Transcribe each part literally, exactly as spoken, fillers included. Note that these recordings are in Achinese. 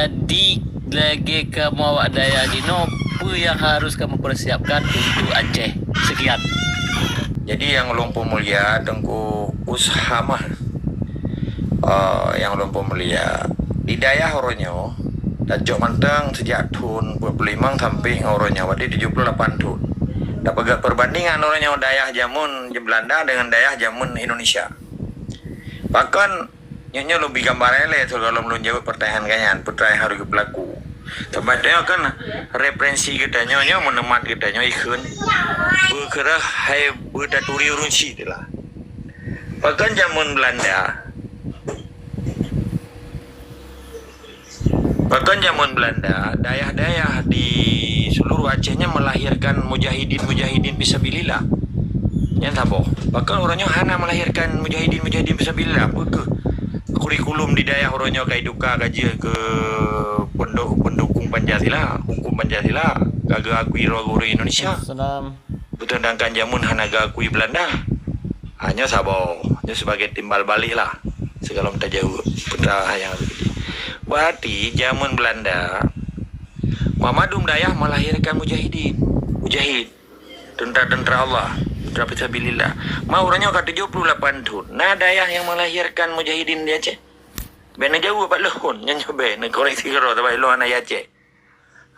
Jadi, lagèe kamoe awak dayah jinoe, peue nyang harôh kamoe persiapkan untuk Aceh? Sekian. Jadi, nyang ulôn peumulia, Teungku Ushamah, eh, nyang ulôn peumulia, di dayah uroe nyoe, tacok mantong sejak thôn empat puluh lima sampai ngon uroe nyoe, berarti tujuh puluh lapan thôn. Tapeugah perbandingan uroe nyoe dayah jameun Belanda dengan dayah jameun Indonesia. Pakon nyoe, nyoe lôn bri gambaran lé sigohlom lôn jaweueb peurtanyaan gobnyan, peue nyang harôh geupeulaku. Sabab nyoe kan referensi geutanyoe, nyoe meuneumat geutanyoe ikheun beukeurah hai beutaturi ureueng chik teuh lah. Pakon jameun Belanda, pakon jameun Belanda, dayah-dayah di seluruh Aceh nyan melahirkan mujahidin-mujahidin fisabilillah. Nyan saboh. Pakon uroe nyoe hana melahirkan mujahidin-mujahidin fisabilillah? Peue kheueh kurikulum di dayah uroe nyoe ka ituka ka jeuet keu pendu-, pendukung Pancasila, hukum Pancasila, ka geuakui droe ureueng Indonesia? Sedangkan jameun hana geuakui Belanda. Ha, nyoe saboh. Nyoe sebagai timbal balik lah. Sigohlom tajaweueb peue nyang terjadi. Berarti jameun Belanda, mandum dayah melahirkan mujahidin. Mujahid. Tentara-tentara Allah. Tentara fisabilillah. Ma uroe nyoe ka tujuh puluh lapan thôn. Na dayah nyang melahirkan mujahidin di Aceh? Bèk neujaweueb bak lôn. Nyan nyoe bèk neukoreksi keudroe sabab lôn hana Aceh.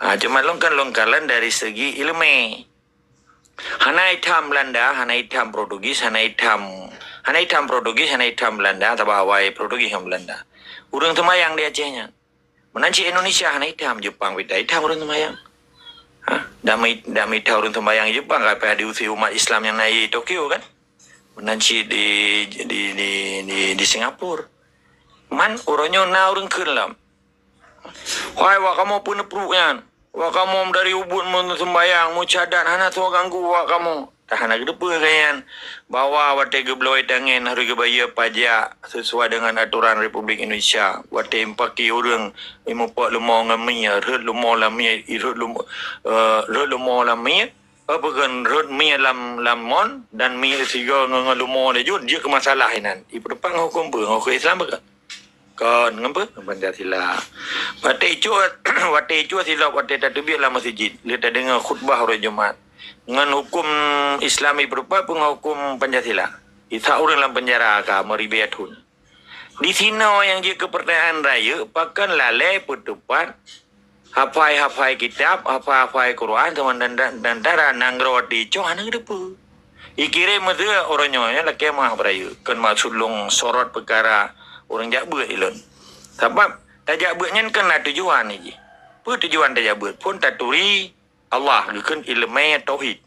Ha, cuma lôn kan lôn kalon dari segi ileumèe. Hana itam Belanda, hana itam Portugis, hana itam, hana itam Portugis, hana itam Belanda, sabab awai Portugis ngon Belanda. Ureueng seumayang di Aceh nyan. Meunan cit Indonesia hana itam, Jepang pih itam ureueng seumayang. Ha? Dak meuitam ureueng seumayang Jepang, ka payah diusir umat Islam nyang na di Tokyo kan? Meunan cit di, di, di, di, di Singapura. Man, uroe nyoe na ureueng kheun lom. Hai, awak kamoe peue neupruek nyan? Awak kamoe dari ubit meuseumbayang, meucadat, hana soe ganggu awak kamoe. Ka hana geuteupeue keu nyan bahwa watèe geubloe tangen harôh geubayeue pajak sesuai dengan aturan Republik Indonesia. Watèe impaki ureueng imupok leumo ngon mie, rhot leumo lam mie, rhot leumo, eh, rhot leumo lam mie, apa kan, rhot mie lam, lam mon dan mie sigoe ngon, ngon leumo laju, jeuet keu masalah inan. Ipeuteupat ngon huköm peue? Ngon huköm Islam peue? Kon, ngon peue? Ngon Pancasila. Watèe icok, watèe icok silop, watèe tateubiet lam meuseujid, lheueh tadeungoe khutbah uroe Jumat. Ngon huköm Islam ipeuteupat peue ngon huköm Pancasila? Isak ureueng lam peunjara ka meuribèe thôn. Di sinoe nyang jeuet keu peurtanyaan rayeuk, pakon lalèe peuteupat hafai-hafai kitab, hafai-hafai Quran, teuma dan, dan, dan dara nanggroe di cong hana geuteupeue. Ikirém meuseu uroe nyoe nyan lakèe meuah beurayeuk. Kon maksud lôn sorot peukara ureueng jak beuet ilôn. Sabab tajak beuet nyan kon na tujuan jih. Peue tujuan tajak beuet? Phon taturi Allah, geukheun ileumèe tauhid,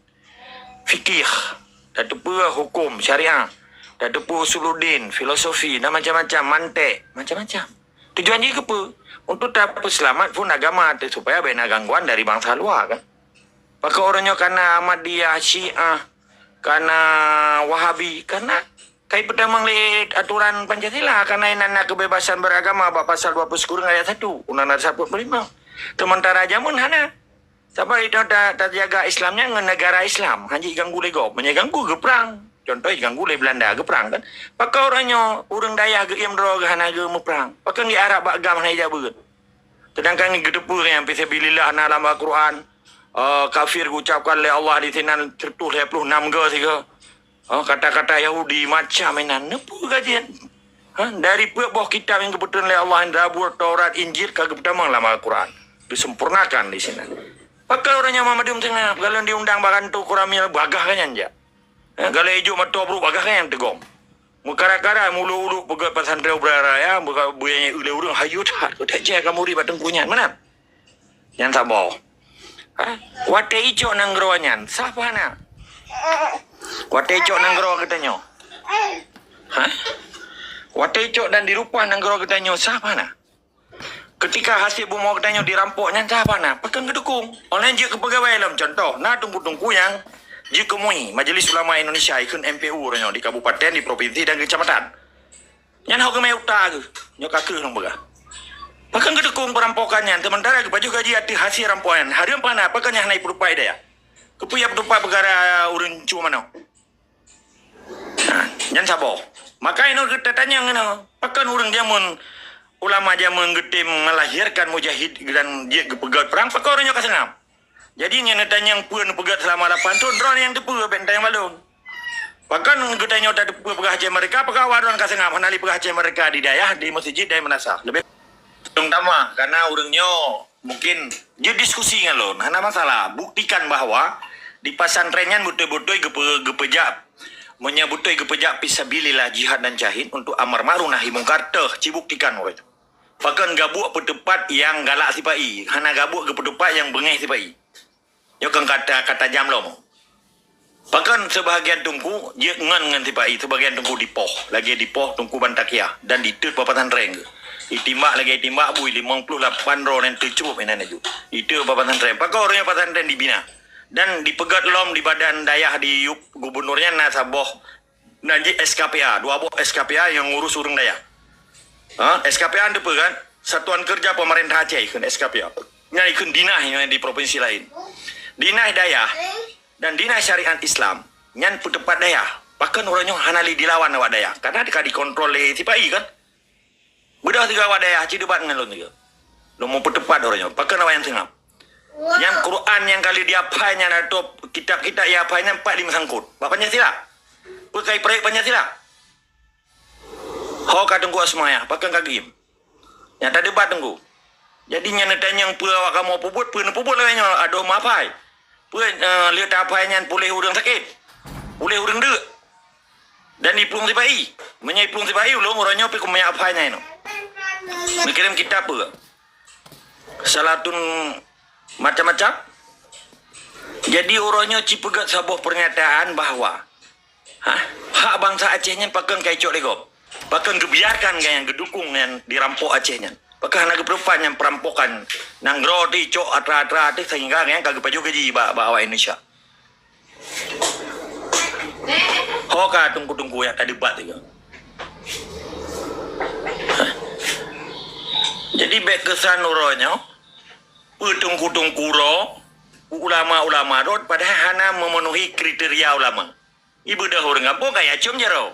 fikih, tateupeue huköm syariah, tateupeue usuluddin, filosofi, dan macam-macam, mantek, macam-macam. Tujuan jih keupeue? Untuk tapeuseulamat phon agama teuh, supaya bèk na gangguan dari bansa luwa kan. Pakon uroe nyoe kana Ahmadiyah, Syiah, kana Wahabi, kana ka ipeutamong lé aturan Pancasila, kana inan na keubebasan beragama bak pasal dua puluh sikureueng ayat satu Undang-Undang dasar empat puluh lima. Sementara jameun hana. Sabab itu ta-, tajaga Islam nyan ngon negara Islam, hana jiganggu lé gob. Meunyoe ganggu, geuprang. Contoh, ganggu lé Belanda, geuprang kan. Pakon uroe nyoe ureueng dayah geuiem droe geuh hana geumeuprang? Pakon geuarab bak GAM hana ijak beuet? Sedangkan geuteupeue nyang fisabilillah na lam Al-Quran, eh, kafir geucapkan lé Allah di sinan seratus lhèe ploh nam go sigoe. Oh, kata-kata Yahudi macam inan. Neupeu gajian? Ha? Dari peuet boh kitab nyang geubeuteun lé Allah, Zabur, Taurat, Injil, ka geupeutamong lam Al-Quran. Disempurnakan di sinan. Pakon uroe nyoe mandum teungoh, galon diundang bak kantô Koramil, bagah kan nyan jak. Ha? Galon ijok mata brôk, bagah kan nyan teugom. Meukara-kara, muluk-uluk peugöt pesantren Ubara Raya, buka buya ulèe ureueng, hayu that, keu that jai kamoe ri bak teungku nyan. Meunan? Nyan saboh. Ha? Watèe icok nanggroe nyan, sah peu hana? Watèe icok nanggroe geutanyoe. Ha? Watèe icok dan dirupah nanggroe geutanyoe, sah peu hana? Keutika hasé bumoe geutanyoe dirampok nyan, sah peu hana? Pakon geudukong? Óh lheueh jeuet keu peugawai lom, contoh, na teungku-teungku nyang jeuet keu MUI, Majelis Ulama Indonesia, ikheun M P U uroe nyoe di kabupaten, di provinsi dan di kecamatan. Nyan hok geumè uta geuh. Nyoe ka kreueh lôn peugah. Pakon geudukong peurampokan nyan, seumeuntara geupajoh gaji ateueh hasé rampokan nyan? Hareuem peu hana, pakon nyan hana ipeurupai dayah? Keupeue ipeurupai peukara ureueng cue manok? Ha, nyan saboh. Maka inoe geutatanyong inoe, pakon ureueng jameun Ulama jameun geutem melahirkan mujahid dan jeuet geupeugét prang, pakon ureuëng nyoe ka seungab? Jadi, nyan neutanyong peue neupeugét seulama lapan thon, droeneuh nyang teupeue, bèk neutanyong bak lôn. Pakon geutanyoe tateupeue peugah Aceh Merdeka, pakon awak droeneuh ka seungab hana lé peugah Aceh Merdeka di dayah, di meuseujid dan di meunasah. Leubeh Terutama karena ureuëng nyoe mungkin jeuet diskusi ngon lôn, hana masalah. Buktikan bahwa di pesantren nyan beutôi-beutôi geupe-, geupeujak, meunyoe beutôi geupeujak fisabilillah, jihad dan syahid untuk amar ma'ruf nahi mungkar, teuh, ci buktikan uroe nyoe. Pakon gabuek peuteupat nyang galak sipa-i, hana gabuek geupeuteupat nyang beungéh sipa-i. Nyoe kon kata, kata jam lom. Pakon seubahagian teungku jeuet ngon ngon sipa-i, seubahagian teungku dipoh, lagèe dipoh Teungku Bantaqiah dan diteuet bak pesantren geuh. Itimbak lagèe itimbak bui, limong ploh lapan droe nyan teucrôb inan laju. Diteuet bak pesantren. Pakon ureuëng nyan pesantren dibina. Dan dipeugét lom di badan dayah di yup gubernur nyan na saboh, na jih S K P A, dua boh S K P A nyang ngurus ureuëng dayah. Ha, S K P A teupeue kan? Satuan Kerja Pemerintah Aceh ikheun S K P A. Nyan ikheun dinas nyang di provinsi laén. Dinas dayah dan dinas syariat Islam nyan peuteupat dayah. Pakon uroe nyoe hana lé dilawan awak dayah? Karena ka dikontrol lé sipa-i kan? Beudôh sigoe awak dayah, ci debat ngon lôn sigoe. Lôn meupeuteupat uroe nyoe. Pakon awak nyan seungab? Nyang Quran nyang ka lheueh dihafai nyan atau kitab-kitab nyang hafai nyan pat jimeusangkot? Bak Pancasila? Peue ka jiprayek Pancasila? Ho ka Teungku Asmaya, pakon ka geuyiem? Nyan tadebat Teungku. Jadi nyan neutanyong peue awak kamoe peubuet, peue neupeubuet lagèe nyoe, adoh meuhafai. Peue, eh, lheueh tahafai nyan puléh ureuëng sakét? Puléh ureuëng deuk? Dan jiplueng sipa-i. Meunyoe jiplueng sipa-i, ulôn uroe nyoe pih keumeunyak hafai nyan inoe. Neukirém kitab peue? Salatun macam-macam. Jadi uroe nyoe ci peugét saboh pernyataan bahwa, ha, hak bansa Aceh nyan pakon ka jicok lé gob? Pakon geubiarkan nyang geudukong nyan dirampok Aceh nyan? Pakon hana geupeureupat nyan perampokan nanggroe teuh jicok atra-atra teuh sehingga nyan ka geupajoh gaji bak, bak awak Indonesia? Ho ka teungku-teungku nyang tadebat tu. Jadi bèk keusan uroe nyoe, peue teungku-teungku droe, ulama-ulama droe padahai hana memenuhi kriteria ulama. Ibeudôh ureuëng gampông ka jicôm jaroe.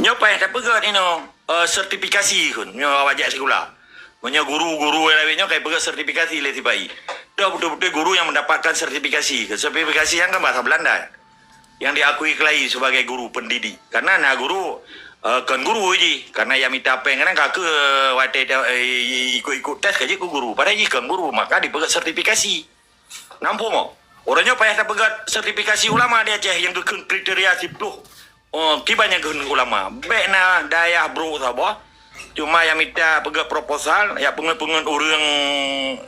Nyoe payah tapeugét inoe, eh, sertifikasi kheun nyoe awak jak sikula. Meunyoe guru-guru nyang laén nyoe ka jipeugét sertifikasi lé sipa-i. Toh beutôi-beutôi guru nyang mendapatkan sertifikasi. Sertifikasi nyan kan bahasa Belanda. Nyang diakui keulai sebagai guru pendidik. Karena na guru, eh, kon guru jih. Karena nyang mita péng kadang ka keu watèe, eh, ikut-ikut tes ka jeuet keu guru. Padahai jih kon guru, maka dipeugét sertifikasi. Nampak mo? Uroe nyoe payah tapeugét sertifikasi ulama di Aceh nyang geukheun kriteria siploh, oh, kiban nyang geukheun ulama. Bèk na dayah brôk saboh. Cuma nyang mita peugét proposal, jak peungeut-peungeut ureuëng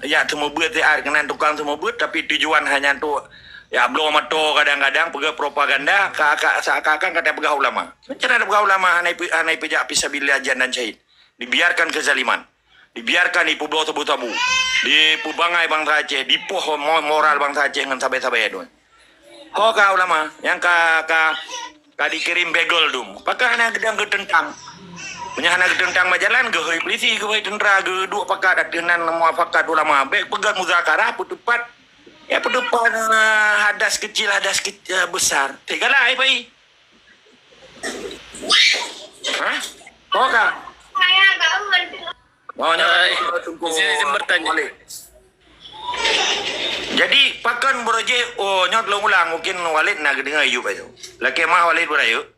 jak seumeubeuet siat keunan tukang seumeubeuet, tapi tujuan hanya untuk jak bloe mata kadang-kadang peugét propaganda, ka, ka, seakan-akan ka tapeugah ulama. Cara tapeugah ulama hana ipe-, hana ipeujak fisabilillah jihad dan syahid. Dibiarkan kezaliman. Dibiarkan dipeubloe sabu-sabu, dipeubangai bansa Aceh, dipoh mo-, moral bansa Aceh ngon sabe-sabe droe. Ho ka ulama nyang ka, ka, ka dikirém bagel dum. Pakon hana geudong geuteuntang? Meunyoe hana geuteuntang bak jalan, geuhôi polisi, geuhôi teuntra, geuduek pakat ateueh nan mufakat ulama. Bèk peugét muzakarah, peuteupat. Ya, peuteupat, eh, hadas kecil, hadas kec-, eh, besar. Teuh galak, eh, pai. Hah? Ho ka? Oh, nyoe. Hai, Teungku izin, izin bertanya. Walid. Jadi, pakon beureujeuk, oh, nyoe lôn ulang, mungkin Walid na geudeungoe yub nyoe. Lakèe meu'ah Walid beurayeuk.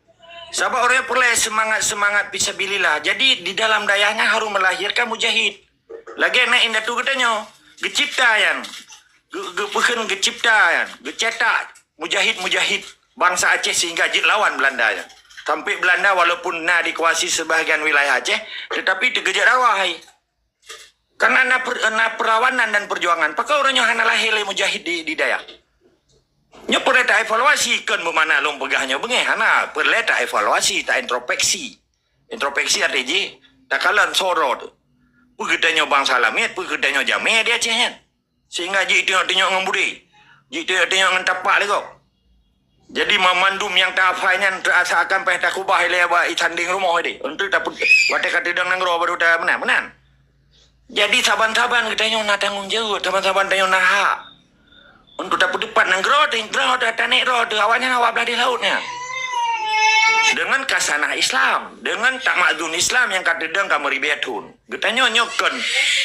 Sabab ureuëng peureulèe seumangat-seumangat fisabilillah. Jadi, di dalam dayah nyan harus melahirkan mujahid. Lagèe na indatu geutanyoe, geucipta nyan, geu-, geupeukheun geucipta nyan, geucetak mujahid-mujahid bansa Aceh sehingga jeuet lawan Belanda nyan. Sampai Belanda walaupun na dikuasai sebahagian wilayah Aceh, tetapi teukeujot dakwah hai. Karena na per-, na perlawanan dan perjuangan, pakon uroe nyoe hana lahé lé mujahid di, di dayah. Nyoe peureulèe taevaluasi, kon beumakna lôn peugah nyoe beungéh, hana, peureulèe taevaluasi, taintrospeksi. Introspeksi até jih, takalon soe droe teuh. Peue geutanyoe bansa lamiet, peue geutanyoe jamé di Aceh nyan. Sehingga jitunyok-tunyok ngon budé, jitunyok-tunyok ngon tapak lé gob. Jadi, mamandum nyang tahafai nyan teuasa akan paih takubah ilèe bak itandeng rumoh idéh. Untuk tapeu-, watèe ka teudong nanggroe baru ta meunan, meunan. Jadi, saban-saban geutanyoe na tanggong jaweueb, saban-saban tanyoe na hak. Untuk tapeuteupat nanggroe teuh, droe teuh, tanék droe teuh, awaknyan awak blah di laôt nyan. Deungon kasanah Islam, deungon tamadun Islam nyang ka teudong ka meuribèe thon. Geutanyoe nyoe kon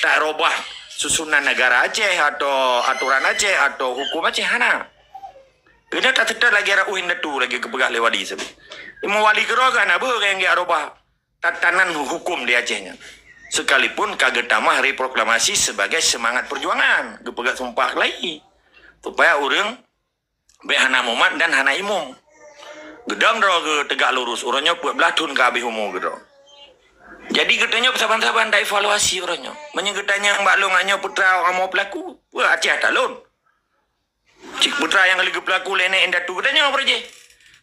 tarubah susunan negara Aceh atau aturan Aceh atau hukum Aceh, hana. Keuneuk taseutôt lagèe rot indatu lagèe geupeugah lé wali sabe. Imum wali keudroe ka hana beuh nyang geurubah tatanan hukum di Aceh nyan. Sekalipun ka geutamah reproklamasi sebagai semangat perjuangan, geupeugah sumpah keulayi. Supaya ureueng bèk hana mumat dan hana imum. Geudong droe geuteugak lurus, uroe nyoe peuet blah thon ka habéh umu geudroe. Jadi geutanyoe saban-saban taevaluasi uroe nyoe. Meunyoe geutanyong bak lôn nyoe putra kamoe peulaku, peue Aceh ata lôn. Cit putra nyang ka lheueh geupeulaku lé nèk indatu geutanyoe peureujéh.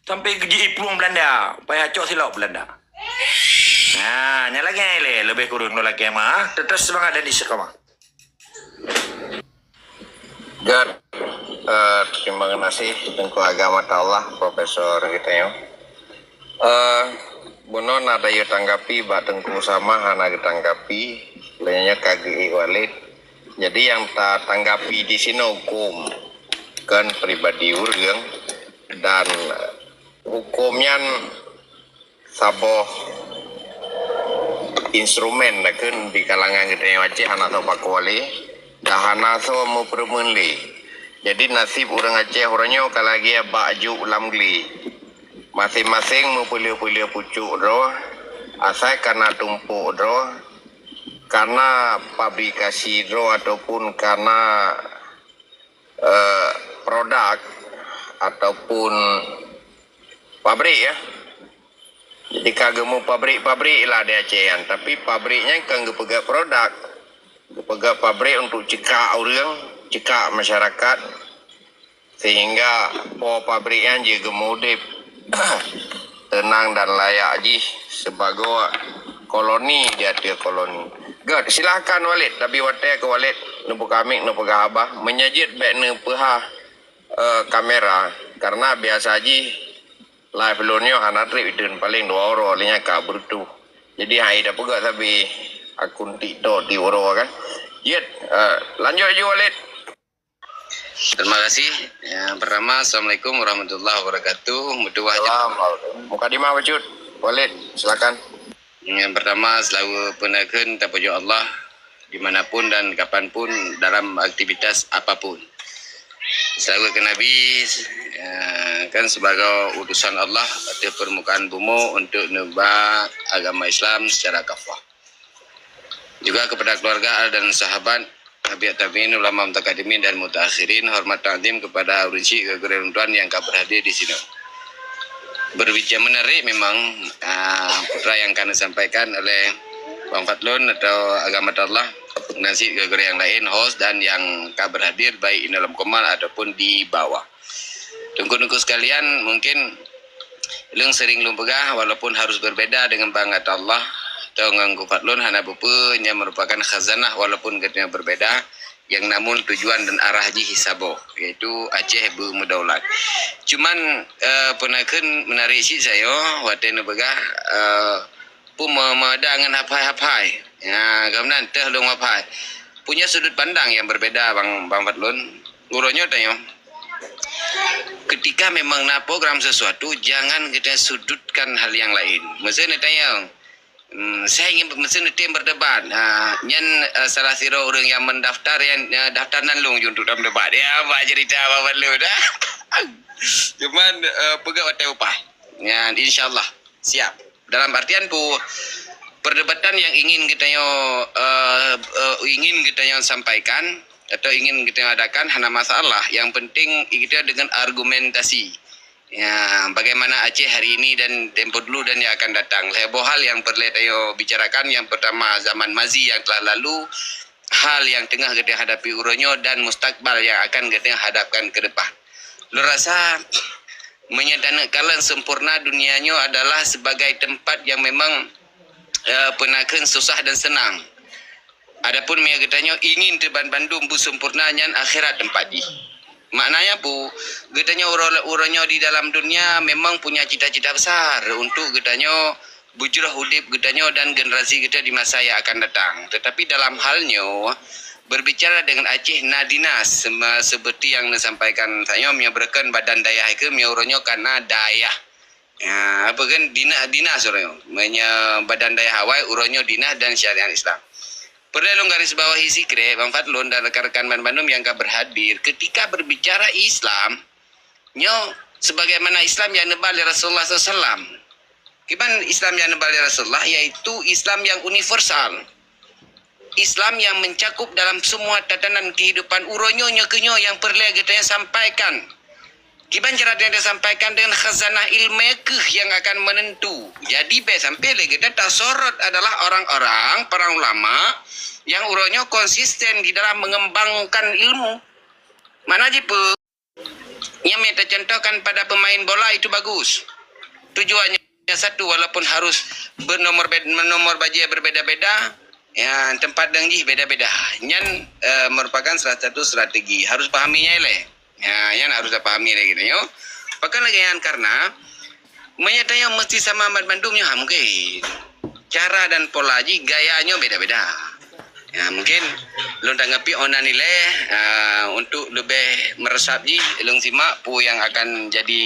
Sampai geuji iplueng Belanda, payah cok silop Belanda. Nah, nyan lagèe nyan lé, leubeh kureueng lôn lakèe meuah, teutap seumangat dan istiqamah. Gèt, eh, terima kasih Teungku Agam Atallah, Profesor geutanyoe. Eh, bunoe na tayue tanggapi bak Teungku Usama hana geutanggapi, lé nyan ka geuék Walid. Jadi nyang tatanggapi di sinoe hukum, kon pribadi ureueng, dan hukum nyan saboh instrumen nakeuh di kalangan geutanyoe Aceh hana soe pakoe lé, dan hana soe meupeureumeun lé. Jadi naseb ureueng Aceh uroe nyoe ka lagèe bak juk lam glé. Maséng-maséng meupeuleueh-peuleueh pucôk droe, asai kana tumpôk droe, kana pabrikasi droe ataupun kana, eh, produk ataupun pabrik, ya. Jadi ka geumeu pabrik-pabrik lah di Aceh nyan, tapi pabrik nyan kon geupeugèt produk. Geupeugèt pabrik untuk cekak ureueng, cekak masyarakat, sehingga po pabrik nyan jeuet geumeu udép teunang dan layak jih sibagoe koloni di ateueh koloni. Gèt, silakan Walid, tapi watèe keu Walid neubuka mik, neupeugah haba, meunyo jeuet bèk neupeuhah, eh, kamera, karena biasa jih live lôn nyoe hana trép iteun, paleng dua uroe lé nyan ka beureutôh. Jadi hai tapeugah sabe akun TikTok di uroe kan. Jeuet, eh, lanjut laju Walid. Terima kasih. Yang pertama, Assalamualaikum warahmatullahi wabarakatuh. Meutuwah je. Assalamualaikum. Mukadimah bacut. Walid, silakan. Yang pertama, selalu peunaikheun tapujoe Allah di mana pun dan kapan pun dalam aktivitas apa pun. Selalu ke Nabi, eh, kan sebagai utusan Allah ateueh permukaan bumoe untuk neuba agama Islam secara kafah. Juga kepada keluarga, ahli dan sahabat, tabi'ut tabi'in, ulama mutakadimin dan mutaakhirin, hormat takzim kepada ureueng chik gurée-gurée ulôn tuan nyang ka berhadir di sinoe. Berbicara menarik memang, ah, putra yang ka neusampaikan oleh Bang Fadlun atau Agama Allah, dan chik gurée-gurée yang lain, host dan yang ka berhadir baik di dalam komal ataupun di bawah. Teungku-teungku sekalian, mungkin lôn sering lôn peugah, walaupun harus berbeda dengan Bang Atallah atau ngon Gufar lôn hana peue-peue, nyan merupakan khazanah walaupun geutanyoe berbeda, yang namun tujuan dan arah jih saboh, yaitu Aceh beumeudaulat. Cuman, eh, peunaikheun menarik cit sayoe, watée neupeugah, eh, peue me-, meuada ngon hapai-hapai. Ya, geuh meunan teuh lôn hapai. Punya sudut pandang yang berbeda, Bang, Bang Fadlun. Uroe nyoe tanyoe, ketika memang na program sesuatu, jangan kita sudutkan hal yang lain. Meuseu neutanyong, hmm, saya ingin, meuseu neutem berdebat. Ha, nyan, eh, salah sidroe ureueng yang mendaftar, yang, eh, daftar nan lôn jeuet untuk dalam debat. Ya, bak cerita Bang Fadlun dah. Cuman, eh, peugah watée upah. Nyan, insyaallah. Siap. Dalam artian pu, perdebatan yang ingin geutanyoe, eh, eh, ingin geutanyoe sampaikan atau ingin geutanyoe adakan hana masalah. Yang penting geutanyoe dengan argumentasi. Ya, bagaimana Aceh hari ini dan tempo dulu dan yang akan datang. Lhée boh hal yang peureulée tanyoe bicarakan. Yang pertama, zaman mazi yang telah lalu, hal yang teungoh geutanyoe hadapi uroe nyoe dan mustakbal yang akan geutanyoe hadapkan ke depan. Lôn rasa, meunyoe taneuk kalon sempurna dunia nyoe adalah sebagai tempat yang memang, eh, peunaikheun susah dan senang. Adapun meunyoe geutanyoe ingin teuh banmandum beusempurna, nyan akhirat teumpat jih. Maknanya pu, geutanyoe uroe, uroe nyoe di dalam dunia memang punya cita-cita besar untuk geutanyoe beujroh udeb geutanyoe dan generasi geutanyoe di masa yang akan datang. Tetapi dalam hal nyoe, berbicara dengan Aceh na dinas, sema-, seperti yang neusampaikan tanyoe, meunyoe beureukan badan dayah ikeu, meunyoe uroe nyoe ka na dayah. Ya, apa kan, dinas, dinas uroe nyoe. Meunyoe badan dayah awai, uroe nyoe dinas dan syariat Islam. Peureulée lôn garis bawahi sikrék, Bang Fadlon dan rekan-rekan banmandum nyang ka berhadir, ketika berbicara Islam, nyoe sebagaimana Islam nyang neuba lé Rasulullah sallallahu alaihi wasallam. Kiban Islam nyang neuba lé Rasulullah, yaitu Islam nyang universal. Islam nyang mencakup dalam semua tatanan kehidupan uroe nyoe, nyoe keuh nyoe nyang peureulée geutanyoe sampaikan. Kiban cara nyang disampaikan, dengan khazanah ilmu keuh nyang akan menentu. Jadi, bék sampai lé geutanyoe tasorot adalah orang-orang, para ulama, nyang uroe nyoe konsisten di dalam mengembangkan ilmu. Makna jipeue? Nyang mita contohkan pada pemain bola itu bagus. Tujuannya satu, walaupun harus bernomor bed-, nomor bajée berbeda-beda, ya, tempat deng jih beda-beda. Nyan, eh, merupakan salah satu strategi. Harus pahami nyan lé. Ya, nyan harus dipahami lé geutanyoe. Pakon lagée nyan? Karena meunyoe tanyoe mesti sama banmandum nyoe, ha, mungkin. Cara dan pola jih, gaya nyoe beda-beda. Ya, mungkin lôn tanggapi óh na ilée, ah, untuk leubeh meresap jih, lôn simak peue nyang akan jadi,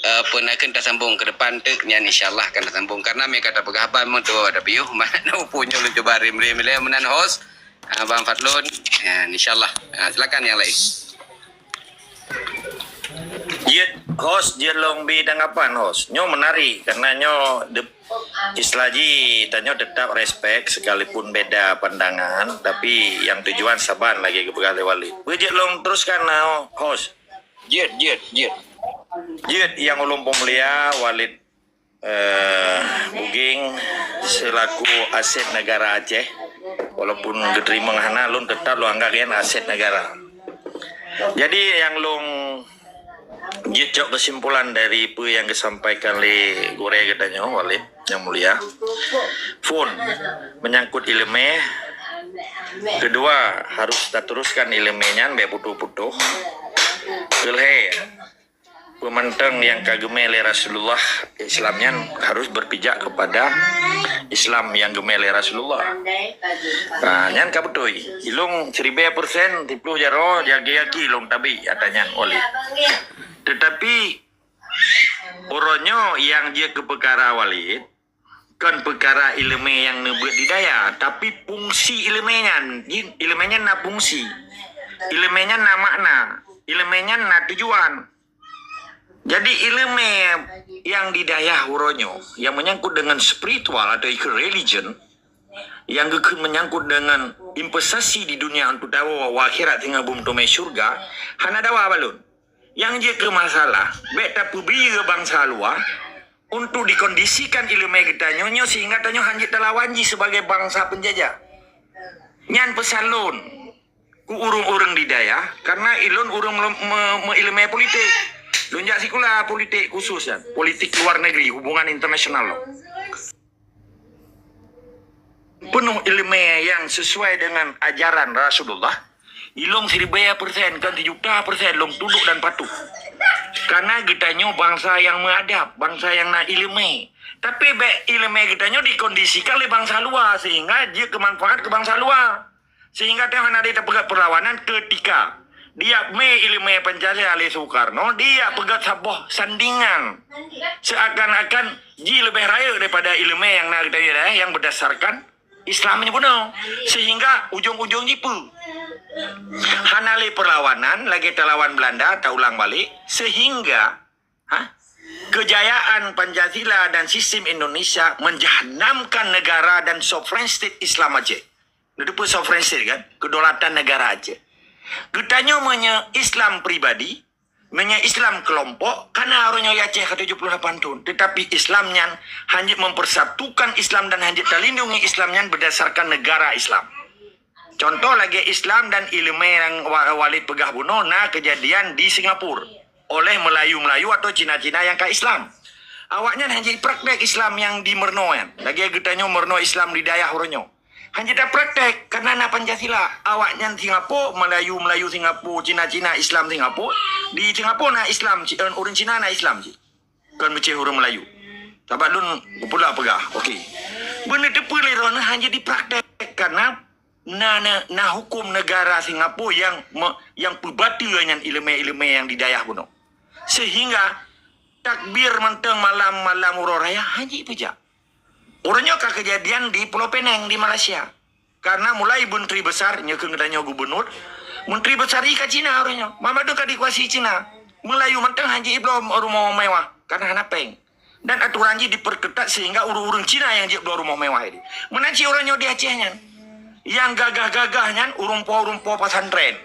eh, peue nakeuh tasambong ke depan teuk nyan, insya Allah akan tasambong. Karena meunyoe ka tapeugah haba memang tuwoe tapiôh, mana peue nyoe lôn cuba rem-rem ilée meunan host, ah, Bang Fadlon. Ya, insya Allah. Ah, silakan nyang laén. Jeuet host, jeuet lôn bi tanggapan host. Nyoe menarik karena nyoe de-, istilah jih tanyoe tetap respect sekalipun beda pandangan, tapi nyang tujuan saban lagée geupeugah lé Walid. Peue jeuet lôn teruskan, nah, host? Jeuet, jeuet, jeuet. Jeuet nyang ulôn peumulia Walid eh, Buging selaku aset negara Aceh, walaupun geuteurimong hana, lôn tetap lôn anggap nyan aset negara. Jadi nyang lôn jeuet cok kesimpulan dari peue nyang geusampaikan lé gurée geutanyoe, Walid nyang mulia. Phôn menyangkut ileumé, kedua harus tateruskan ileumé nyan, bék putôh-putôh. Keulhée, peumantong nyang ka geumé lé Rasulullah, Islam nyan harus berpijak kepada Islam nyang geumé lé Rasulullah. Ha, nyan ka beutôi. Ilôn siribée persen, siploh jaroe, jagi-jagi lôn tabi ata nyan Walid. Tetapi uroe nyoe nyang jeuet keu peukara Walid, kon peukara ileumé nyang neubeuet di dayah, tapi fungsi ileumé nyan, jih ileumé nyan na fungsi. Ileumé nyan na makna, ileumé nyan na tujuan. Jadi ileumé nyang di dayah uroe nyoe, nyang menyangkut dengan spiritual atau ikeu religion, nyang geukheun menyangkut dengan investasi di dunia untuk dawa u akhirat singoh beuteumé syeuruga, hana dawa balon. Nyang jeuet keu masalah, bék tapeubiyeu bansa luwa untuk dikondisikan ileumé geutanyoe nyoe sehingga tanyoe hanjeuet talawan jih sebagai bansa penjajah. Nyan peusan lôn keu ureuëng-ureuëng di dayah, karena ilôn ureuëng me-, me-, meuileumé politik. Lôn jak sikula politik khusus nyan, politik luar negeri, hubungan internasional lôn. Penuh ileumé nyang sesuai dengan ajaran Rasulullah, ilôn siribée persen, kon sijuta persen lôn tunduk dan patuh. Karena geutanyoe bansa nyang meuadab, bansa nyang na ileumé. Tapi bék ileumé geutanyoe dikondisikan lé bansa luwa sehingga jeuet keu manfaat keu bansa luwa. Sehingga tanyoe hana lé tapeugah perlawanan ketika dijak mé ileumé Pancasila lé Soekarno, dijak peugét saboh sandingan. Seakan-akan jih leubeh rayeuk daripada ileumé nyang na geutanyoe, eh, nyang berdasarkan Islam nyoe bunoe. Sehingga ujong-ujong jih peue? Hana lé perlawanan, lagée talawan Belanda, taulang balik. Sehingga, ha? Kejayaan Pancasila dan sistem Indonesia menjahanamkan negara dan sovereign state Islam Aceh. Neuteupeue sovereign state kan? Kedaulatan negara Aceh. Geutanyoe meunyoe Islam pribadi, meunyoe Islam kelompok, kana uroe nyoe di Aceh ka tujuh puluh lapan thon. Tetapi Islam nyan hanjeuet mempersatukan Islam dan hanjeuet talindungi Islam nyan berdasarkan negara Islam. Contoh lagée Islam dan ileumé nyang Wa-, Walid peugah bunoe na kejadian di Singapura oleh Melayu-Melayu atau Cina-Cina nyang ka Islam. Awaknyan hanjeuet praktek Islam nyang di meurunoe nyan. Lagée geutanyoe meurunoe Islam di dayah uroe nyoe. Hanjeuet tapraktek karena na Pancasila. Awaknyan Singapura, Melayu-Melayu Singapura, Cina-Cina Islam Singapura. Di Singapura na Islam, ci-, ureuëng Cina na Islam cit. Kon meucéh ureuëng Melayu. Sabab lôn peugah, peugah. Okey. Beuneuteupeue lé droeneuh hanjeuet dipraktek karena na, na, na huköm negara Singapura nyang me-, nyang peubateue nyan ileumé-ileumé nyang di dayah bunoe. Sehingga takbir mantong malam-malam uroe raya, hana jipeujak. Uroe nyoe ka keujadian di Pulo Penang di Malaysia. Karena mulai Menteri Besar, nyoe keuh geutanyoe gubernur, Menteri Besar jih ka Cina uroe nyoe. Mamandum ka dikuasai Cina. Meulayu mantong hana jibloe rumoh mewah karena hana péng. Dan aturan jih diperketat sehingga ureuëng-ureuëng Cina nyang jibloe rumoh mewah nyan. Meunan cit uroe nyoe di Aceh nyan. Nyang gagah-gagah nyan ureuëng po-ureuëng po pesantren.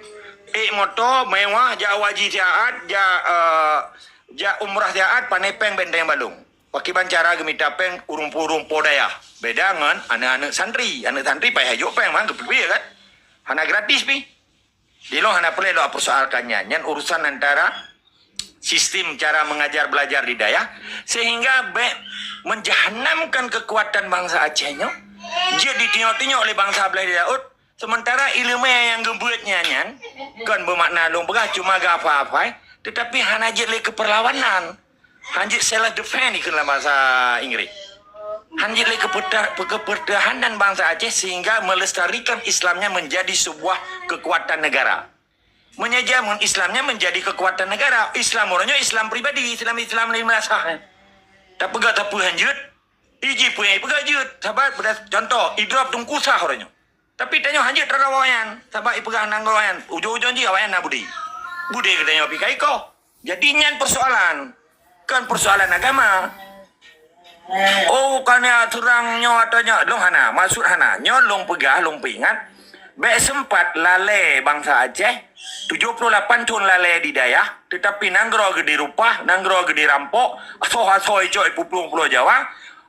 Ék moto mewah, jak haji siat, jak, eh, jak umrah siat, pané péng benteng balong. Pakriban cara geumita péng ureuëng po-ureuëng po dayah. Beda ngon aneuëk-aneuëk santri. Aneuëk santri payah jok péng, man, geupeubiet kan? Hana gratis pih. Di lôn hana peureulée lôn persoalkan nyan. Nyan urusan antara sistem cara mengajar belajar di dayah, sehingga bék menjahanamkan kekuatan bangsa Aceh nyoe. Jeuet ditinyok-tinyok lé bangsa blaih di laôt, sementara ileumé nyang geubeuet nyan nyan, kon beumakna lôn peugah cuma geuhafai-hafai, tetapi hana jeuet lé keu perlawanan. Hana jeuet self defense dikheun lam bahasa Inggris. Hana jeuet lé keupeutah-, keupeutahanan bangsa Aceh sehingga melestarikan Islamnya menjadi sebuah kekuatan negara. Menyejaman Islamnya menjadi kekuatan negara. Islam uroe nyoe Islam pribadi, Islam, Islam lé meurasa. Tapeugah tapeue hana jeuet, iji peue nyang ipeugah jeuet. Saban, contoh, idrop Teungku Sah uroe nyoe. Tapi tanyoe hana jeuet terhadap awaknyan, sabab ipeugah nanggroe nyan, ujong-ujong jih awaknyan na budi. Budi geutanyoe pih ka ikoh. Jadi nyan persoalan, kon persoalan agama. Oh, bukannya seurang nyoe atau nyoe, lôn hana, maksud hana. Nyoe lôn peugah, lôn peuingat, bék seumpat lalée bangsa Aceh, tujoh ploh lapan thon lalée di dayah, tetapi nanggroe geuh dirupah, nanggroe geuh dirampok, asoe-asoe icok ipuplueng Pulo Jawa,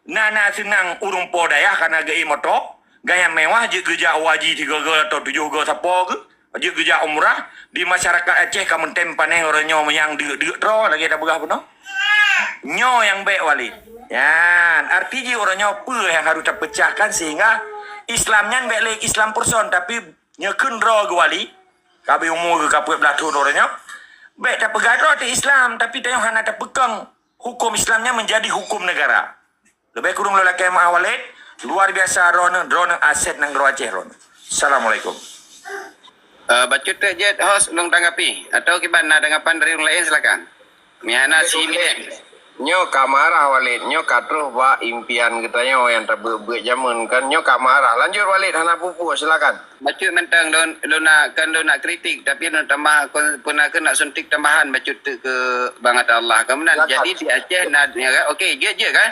na-na seunang ureuëng po dayah kana geu-i moto, Gaya mewah jeuet geujak haji tiga go atau tujoh go sapo geuh, jeuet geujak umrah, di masyarakat Aceh ka meutem panéh uroe nyoe meunyan deuk-deuk droe lagée tapeugah bunoe. Nyoe nyang bék Walid. Nyan, arti jih uroe nyoe peue nyang harôh tapeucahkan sehingga Islam nyan bék lé Islam person, tapi nyoe kheun droe geuh Walid, ka bi umu geuh ka peuet blaih thon uroe nyoe. Bék tapeugah droe teuh Islam, tapi tanyoe hana tapeukong huköm Islam nyan menjadi huköm negara. Leubeh kureueng lôn lakée meu'ah Walid, luar biasa droeneuh, droeneuh aset nanggroe Aceh droeneuh. Assalamualaikum. Eh, bacut teuk jeuet host lôn tanggapi, atau kiban na tanggapan dari ureuëng laén, silakan. Meuhana si Milen. Nyoe ka marah Walid, nyoe ka troh bak impian geutanyoe nyang tabeuet-beuet jameun kan, nyoe ka marah. Lanjut Walid, hana peue-peue, silakan. Bacut mantong lôn, lôn nak, kan lôn nak kritik, tapi lôn tambah, kon, pernah ke nak suntik tambahan bacut teuk keu Bang Atta Allah. Ka meunan, silakan. Jadi di Aceh na, ya kan? Okey, jeuet, jeuet kan?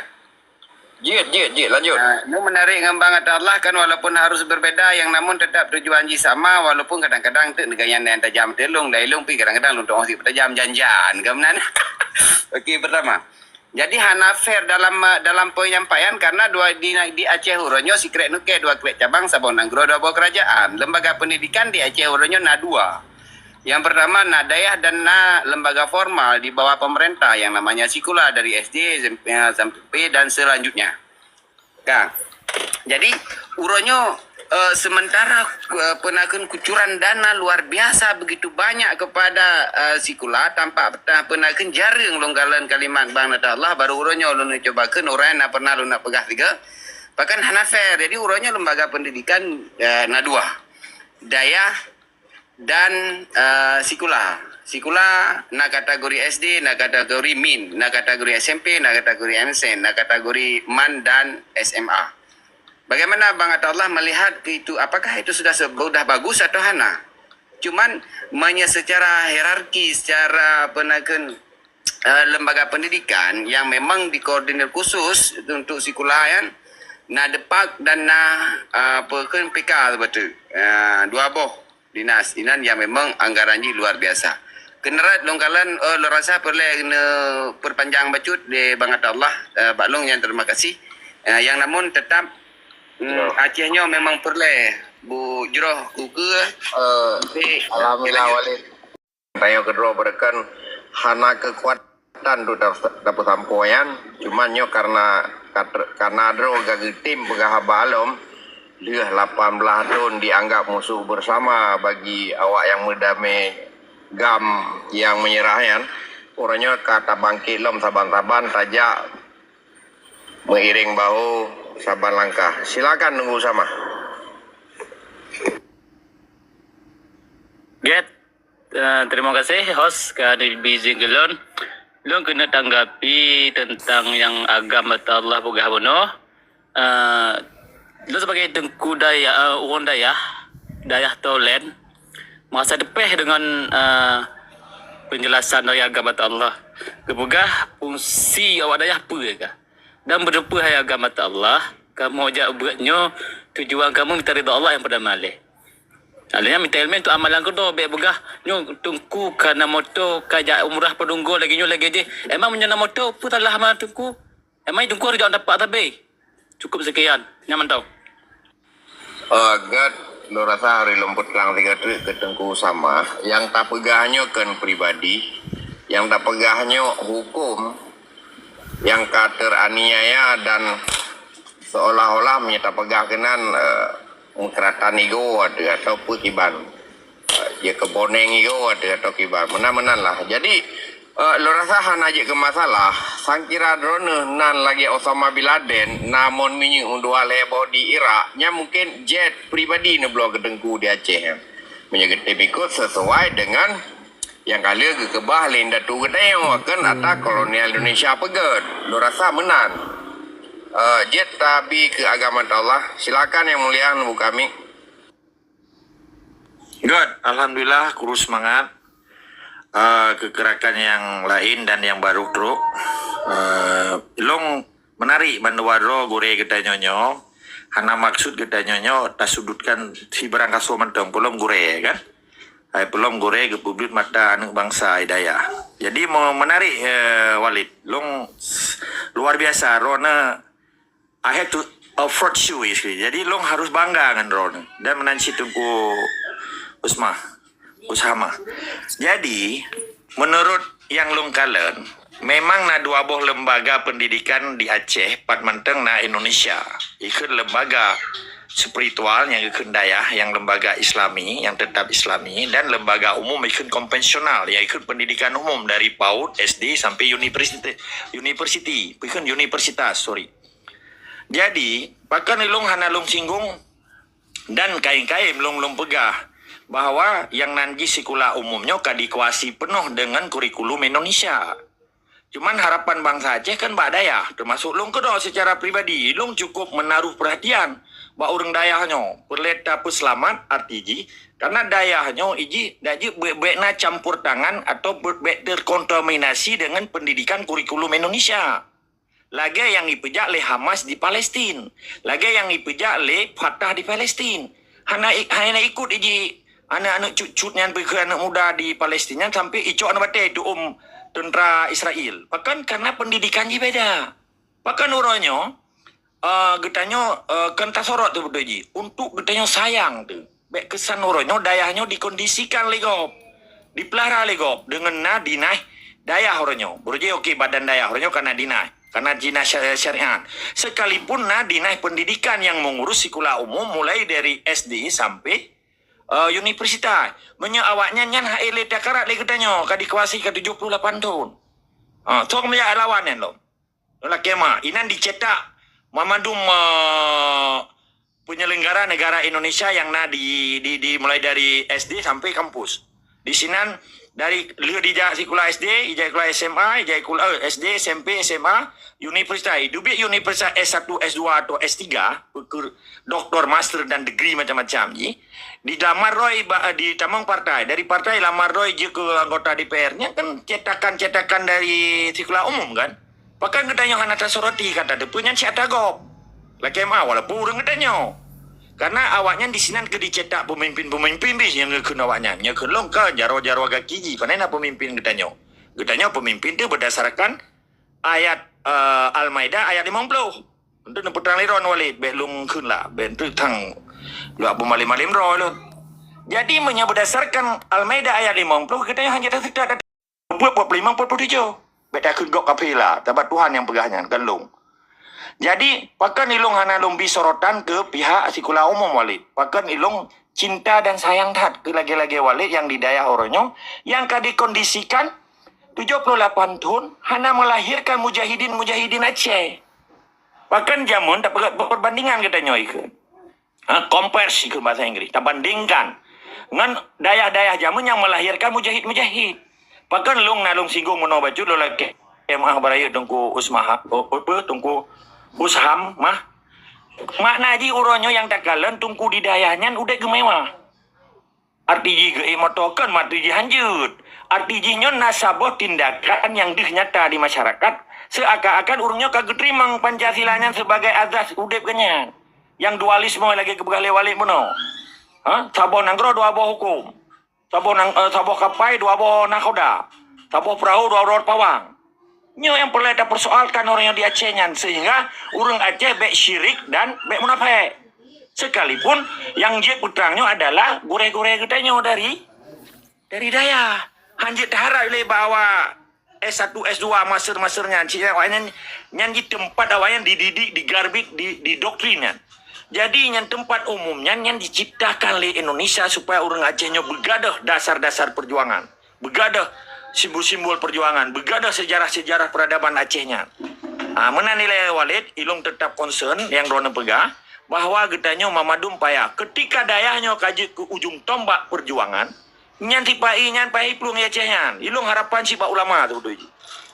Jeuet, jeuet, jeuet, lanjut. Ha, nyoe menarik ngon Bang Atta Allah kan, walaupun harus berbeda, yang namun tetap tujuan jih sama, walaupun kadang-kadang teuk neugayan nyang tajam teuk lôn, dan lôn pih kadang-kadang lôn tu'oh sit peutajam jan-jan, ka meunan. Okey, pertama. Jadi hana fair dalam, dalam penyampaian karena dua di, di Aceh uroe nyoe sikrek nukée dua krek cabang saboh nanggroe dua boh kerajaan. Lembaga pendidikan di Aceh uroe nyoe na dua. Yang pertama na dayah dan na lembaga formal di bawah pemerintah yang namanya sikula dari S D, S M P, eh, sampai dan selanjutnya. Kan? Jadi, uroe nyoe, eh, sementara, eh, peunakeun kucuran dana luar biasa begitu banyak kepada, eh, sikula, tampak peunakeun jareueng lôn kalon kalimat Bang Atta Allah, baru uroe nyoe lôn cuba kheun, uroe nyan na pernah lôn nak peugah sigoe. Bahkan hana fair. Jadi, uroe nyoe lembaga pendidikan, eh, na dua. Dayah dan, eh, sikula. Sikula na kategori S D, na kategori MIN, na kategori S M P, na kategori M S N, na kategori MAN dan S M A. Bagaimana Bang Atta Allah melihat itu? Apakah itu sudah se-, sudah bagus atau hana? Cuman, menya secara hierarki, secara apa nak kheun, eh, lembaga pendidikan yang memang dikoordinir khusus untuk sikula nyan, na DEPAK dan na, eh, apa kheun, P K betul. Eh, dua boh dinas inan yang memang anggaran jih luar biasa. Keunerat lôn kalon, eh, lôn rasa peureulée keuneuk perpanjang bacut di Bang Atta Allah, eh, bak lôn nyang terima kasih. Eh, yang namun tetap, hmm, ya. Aceh nyoe memang peureulée bu jroh ukeue, eh, alhamdulillah, Walid. Tanyoe keudroe beureukan hana keukuatan untuk ta-, tapeusampoe nyan, cuma nyoe karena, karena droe ka geutem peugah haba lom, lheueh lapan belas thon dianggap musuh bersama bagi awak nyang meudamé GAM nyang menyerah nyan, uroe nyoe ka tabangkét lom saban-saban tajak meuiréng bahu saban langkah. Silakan nunggu sama. Get. Eh, terima kasih, host, ka dibi izin keu lôn. Lôn keuneuk tanggapi teuntang nyang agam ata Allah peugah bunoe. Eh, lôn sebagai teungku dayah, eh, ureuëng dayah, dayah Tolen, merasa teupeh deungon, eh, penjelasan dari agam ata Allah. Geupeugah fungsi awak dayah peue kah? Dan beuteupeue hai agam ata Allah, kamoe jak beuet nyoe tujuan kamoe mita ridha Allah nyang peureutama lé. Alheuh nyan mita ileumèe untuk amalan keudroe, bèk peugah nyoe teungku ka na moto, ka jak umrah padum goe lagèe nyoe lagèe jih. Emang meunyoe na moto, peue salah ma teungku? Emang teungku harôh jak tapak sabe? Cukup sekian. Nyan mantong. Oh, gèt, lôn rasa hari lôn peutang sigoe treuk keu Teungku Usama. Nyang tapeugah nyoe kon pribadi, nyang tapeugah nyoe huköm nyang ka teraniaya dan seolah-olah meunyoe tapeugah keunan, eh, meukeuratan igoe ateueh atau peue kiban. Eh, ya keuboneng igoe ateueh atau kiban. Meunan-meunan lah. Jadi, eh, lôn rasa hana jeuet keu masalah. Sangkira droeneuh nan lagèe Osama bin Laden, na mon minyeuk meudua lhèe boh di Irak, nyan mungken jet pribadi neubloe keu teungku di Aceh. Meunyoe geutem ikot sesuai dengan nyang ka lheueh geukeubah lé indatu geutanyoe, kon ata kolonial Indonesia peugöt. Lôn rasa meunan. Eh, jeuet tabi keu agama Allah. Silakan Yang Mulia neubuka mik. Good, alhamdulillah, kurus semangat. Eh, keu keurakan nyang laén dan nyang barô trok. Eh, lôn meunarik bandua droe gurèe geutanyoe nyoe. Hana maksud geutanyoe nyoe tasudutkan sibarang kasoe mantong, peulom gurèe, kan? Hai peulom gurèe geupeubeuet mata aneuk bansa i dayah. Jadi, me-, meunarik, eh, Walid. Lôn s-, luar biasa, droeneuh I have to applaud you, actually. Jadi, lôn harus bangga ngon droeneuh. Dan meunan cit Teungku Usma, Usama. Jadi, menurut nyang lôn kalon, memang na dua boh lembaga pendidikan di Aceh, pat mantong na Indonesia. Ikheun lembaga spiritual nyang ikheun dayah, nyang lembaga Islami, nyang tetap Islami, dan lembaga umum ikheun konvensional, nyang ikheun pendidikan umum dari paut, S D, sampai universiti, universiti, ikheun universitas, sorry. Jadi, pakon ilôn hana lôn singgung dan kaém-kaém lôn, lôn peugah bahwa nyang nan jih sikula umum nyoe ka dikuasai peunoh deungon kurikulum Indonesia. Cuman harapan bansa Aceh kan bak dayah, teumasuk lôn keudroe secara pribadi, lôn cukup menaruh perhatian bak ureuëng dayah nyoe. Peureulée tapeuseulamat, arti jih, karena dayah nyoe ijih dak jeuet bék-bék na campur tangan atau bék-bék terkontaminasi deungon pendidikan kurikulum Indonesia. Lagée nyang ipeujak lé Hamas di Palestin, lagée nyang ipeujak lé Fatah di Palestin. Hana i-, hana ikot iji aneuk-aneuk cut-cut nyan, peue kheun aneuk muda di Palestin nyan sampai icok aneuk batée tuom tentara Israel. Pakon? Karena pendidikan jih beda. Pakon uroe nyoe, eh, geutanyoe, eh, kon tasorot tu beutôi jih. Untuk geutanyoe sayang tu. Bék keusan uroe nyoe dayah nyoe dikondisikan lé gob, dipelihara lé gob deungon na dinas dayah uroe nyoe. Beurujih oke, badan dayah uroe nyoe kana dinas, kana dinas sya-, syariat. Sekalipun na dinas pendidikan nyang meungurus sikula umum mulai dari S D sampai, eh, universitas. Meunyoe awaknyan nyan hana lé takarat lé geutanyoe ka dikuasai ka tujoh puluh lapan thon. Ha, cok meujak lawan nyan lom. Lakée ma, inan dicetak mamandum, eh, penyelenggara negara Indonesia nyang na di, di, di mulai dari S D sampai kampus. Di sinan dari lheueh dijak sikula S D, ijak sikula S M A, ijak sikula, eh, S D, S M P, S M A, universitas. Dubiet universitas S satu, S dua atau S tiga, peukeur-, doktor, master dan degree macam-macam ji. Dilamar droe ba-, ditamong partai, dari partai lamar droe jeuet keu anggota D P R. Nyan kan cetakan-cetakan dari sikula umum kan. Pakon geutanyoe hana tasoroti ka tateupeue nyan siat tagob. Lakée ma, walaupun ureuëng geutanyoe. Karena awaknyan di sinan keu dicetak peumimpin-peumimpin bih nyang geukheun awaknyan. Nyoe kheun lôn ka jaroe-jaroe gaki jih, pane na peumimpin geutanyoe. Geutanyoe peumimpin teuh berdasarkan ayat, eh, Al-Maidah ayat limong ploh. Untuk neupeutrang lé droe Walid, bék lôn kheun lah, bék teuk thang luak peumalém-malém droe lôn. Jadi, meunyoe berdasarkan Al-Maidah ayat limong ploh, geutanyoe hana taseutôt buet peuet ploh limong, peuet ploh tujoh. Bék takheun gob kafé lah, sabab Tuhan nyang peugah nyan, kon lôn. Jadi, pakon ilôn hana lôn bi sorotan keu pihak sikula umum Walid? Pakon ilôn cinta dan sayang that keu lagée-lagée Walid nyang di dayah uroe nyoe, nyang ka dikondisikan tujoh puluh lapan thon hana melahirkan mujahidin-mujahidin Aceh. Pakon jameun tapeugah perbandingan geutanyoe ikheun. Ha, compares ikheun bahasa Inggris, tabandingkan ngon dayah-dayah jameun nyang melahirkan mujahid-mujahid. Pakon lôn na lôn singgung meunoe bacut lôn lakée meu'ah beurayeuk Teungku Usmah, oh, apa, Teungku Usham mah. Makna jih uroe nyoe nyang takalon Teungku di dayah nyan udeb geumewah. Arti jih geuék moto kon, arti jih hanjeuet. Arti jih nyoe na saboh tindakan nyang deuh nyata di masyarakat, seuakan-akan ureuëng nyoe ka geuteurimong Pancasila nyan sibagai azas udeb geuh nyan. Nyang dualisme lagée geupeugah lé Walid bunoe. Ha? Saboh nanggroe dua boh huköm. Saboh nang, eh, saboh kapai dua boh nakhoda. Saboh peurahô dua droe pawang. Nyoe nyang peureulée tapeusoalkan ureuëng nyang di Aceh nyan, sehingga ureuëng Aceh bék syirik dan bék munafék. Sekalipun nyang jeuet peutrang nyoe adalah gurée-gurée geutanyoe dari, dari dayah. Hanjeuet taharab lé bak awak S satu, S dua, master-master nyan, cit nyan awaknyan, nyan jiteumpat awaknyan dididik, digarbit, di, didoktrin nyan. Jadi, nyan teumpat umum nyan, nyan diciptakan lé Indonesia supaya ureuëng Aceh nyoe beugadôh dasar-dasar perjuangan, beugadôh simbol-simbol perjuangan, beugadôh sejarah-sejarah peradaban Aceh nyan. Ha, meunan nilai Walid, ilong tetap concern nyang droeneuh peugah, bahwa geutanyoe mamandum payah. Ketika dayah nyoe ka jeuet keu ujong tombak perjuangan, nyan tipa-i nyan payah iplueng Aceh nyan. Ilong harapan cit bak ulama tu beutôi jih.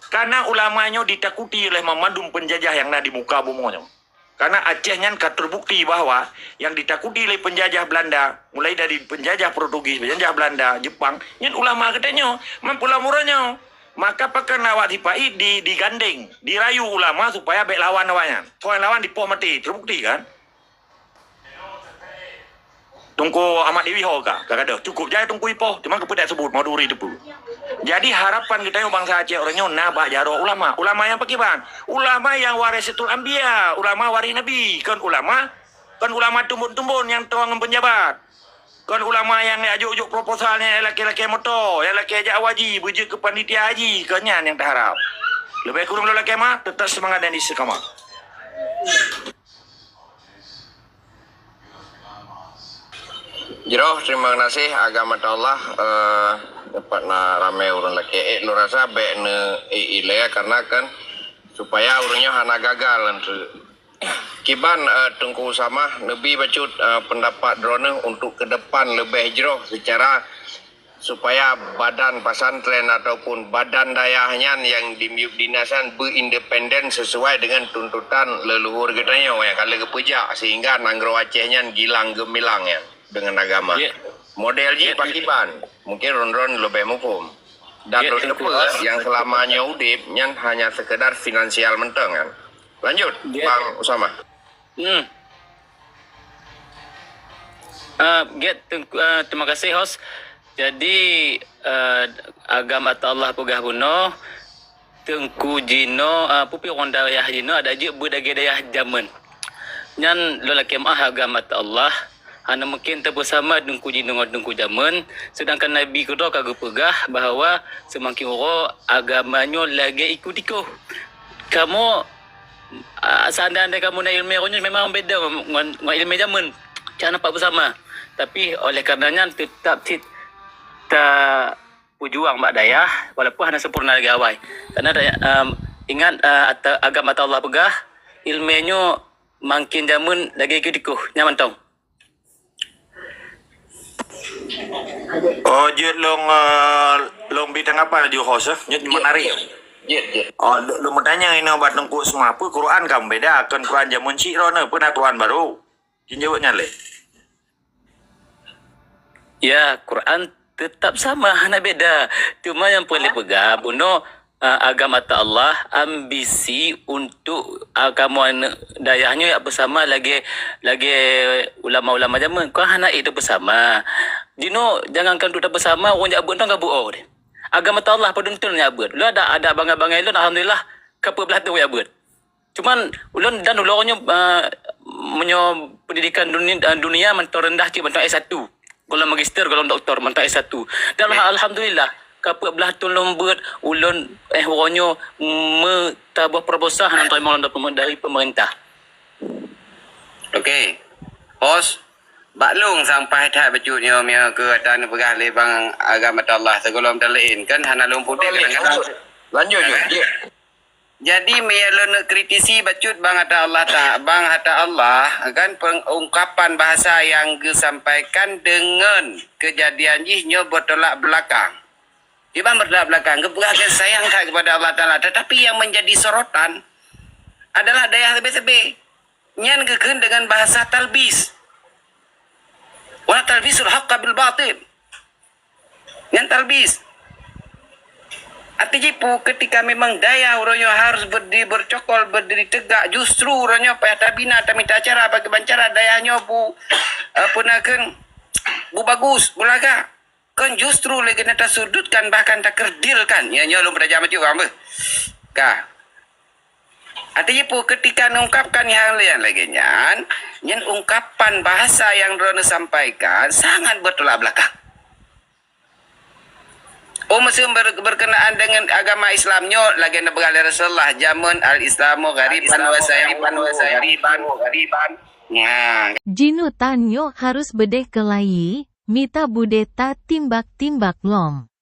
Karena ulama nyoe ditakuti oleh mamandum penjajah nyang na di muka bumoe nyoe. Karena Aceh nyan ka terbukti bahwa nyang ditakuti lé penjajah Belanda, mulai dari penjajah Portugis, penjajah Belanda, Jepang, nyan ulama geutanyoe, man pulo muro nyoe. Maka pakon awak tipa-i di, digandeng, dirayu ulama supaya bék lawan awaknyan. Soe lawan dipoh maté, terbukti kan? Teungku Ahmad Dewi ho ka, ka gadoh. Cukup jai Teungku ipoh, cuma keupeue dak sebut, mau duri teupeu. Jadi harapan geutanyoe bansa Aceh uroe nyoe na bak jaroe ulama. Ulama nyang pakriban? Ulama nyang warasatul anbiya, ulama waréh nabi, kon ulama, kon ulama tumbon-tumbon nyang tueng ngon peunjabat. Kon ulama nyang jak jok-jok proposal nyang lakée-lakée moto, nyang lakée jak haji, beujeuet keu panitia haji, kon nyan nyang taharab. Leubeh kureueng lôn lakée meu'ah, teutap seumangat dan istiqamah. Jroh, terima kasih agam ata Allah, eh, dapat na ramé ureuëng lakée ék lôn rasa bék neu ék ilée karena kan supaya ureuëng nyoe hana gagal. Kiban, eh, Teungku Usamah, neubi bacut, eh, pendapat droeneuh untuk ke depan leubeh jroh secara supaya badan pesantren ataupun badan dayah nyan nyang di miyueb dinas nyan beuindependen sesuai dengan tuntutan leluhur geutanyoe nyang ka lheueh geupeujak sehingga nanggroe Aceh nyan gilang geumilang nyan dengan agama. Ya. Model jih pakiban, mungkin ron-ron leubeh muphom. Dan ya, lôn teupeu nyang selama nyoe udeb nyan hanya sekedar finansial mantong kan. Lanjut, ya. Bang Usamah. Hmm. Ah, Get, Teungku, ah, terima kasih, host. Jadi, ah, agam ata Allah peugah bunoe, Teungku jinoe, ah, peue-peue ureuëng dayah jinoe ada jeuet beudagée dayah jameun. Nyan lôn lakée meu'ah agam ata Allah, hana mungken tapeusama Teungku jinoe ngon Teungku jameun, seudangkan Nabi keudroe ka geupeugah bahwa seumaken uroe agama nyoe lagée iku tikoh. Kamoe Ah, seandai-andai kamoe na iéleumé uroe nyoe memang beda ngon, ngon iéleumé jameun. Cak nampak beusama. Tapi oleh karena nyan teutap cit tapeujuang bak dayah walaupun hana sempurna lagée awai. Karena, em, ingat, eh, ata-, agam ata Allah peugah, iéleumé nyoe makin jameun lagée iku tikoh. Nyan mantong. Oh, jeuet lôn, eh, lôn bri tanggapan laju host, eh. Jeuet, jeuet, menarik. Jeuet, jeuet. Oh, lôn, lôn meutanyong inoe bak Teungku Usamah, peue Quran ka meubeda, kon Quran jameun cit droeneuh, peue na Quran barô? Jeuet jaweueb nyan lé. Ya, Quran teutap sama, hana beda. Cuma nyang peureulée peugah, bunoe ah, agam ata Allah, ambisi untuk, ah, kamoe aneuk dayah nyoe jak beusama lagée, lagée ulama-ulama jameun. Kon hana ék tabeusama. Jinoe jangankan untuk tabeusama, ureuëng jak beuet nyan ka beuo deh. Agam ata Allah padum thon jak beuet. Lôn ada, ada bangai-bangai lôn, alhamdulillah, ka peuet blaih thon jak beuet. Cuman ulôn dan ulôn nyoe, ah, meunyoe pendidikan dunia, ah, dunia mantong rendah cit, mantong S satu. Golom magister, golom doktor, mantong S satu. Dan alhamdulillah, ka peuet blaih thon lôn beuet, ulôn, eh, uroe nyoe meutabah proposal hana teurimong lom dari pemerintah. Oke. Host, bak lôn sampah that bacut nyoe, mia keu ata neupeugah lé bang agam ata Allah sigohlom taleuén, kan hana lôn putéh kadang-kadang. Lanjut, lanjut. Jadi, meunyoe lôn neuk kritisi bacut bang ata Allah ta-, bang ata Allah, kan, pengungkapan bahasa nyang geusampaikan deungon keujadian jih nyoe beutolak beulakang. Iban bertolak belakang, geupeugah sayang that kepada Allah Taala, tetapi yang menjadi sorotan adalah dayah sabe-sabe. Nyan geukheun dengan bahasa talbis. Wala talbisul haqqa bil batil. Nyan talbis. Arti jipu, ketika memang dayah uroe nyoe harus berdiri bercokol, berdiri tegak, justru uroe nyoe payah tabina, tamita cara, pakriban cara dayah nyoe bu, eh, peue nakheun, bu bagus, bu lagak. Kon justru lé geuneuk tasudutkan, bahkan takerdilkan. Ya, nyoe lôn peutajam bacut, paham beuh? Ka. Arti jipu, ketika mengungkapkan hal yang lagée nyan, nyan ungkapan bahasa yang droeneuh sampaikan sangat bertolak belakang. Oh, maksud ber-, berkenaan dengan agama Islam nyoe, lagée neupeugah lé Rasulullah, jameun al-Islamu ghariban wa sayaudu ghariban. Nah. Jinutan nyoe harus beudeh keulayi, mita budeh tatimbak-timbak lom.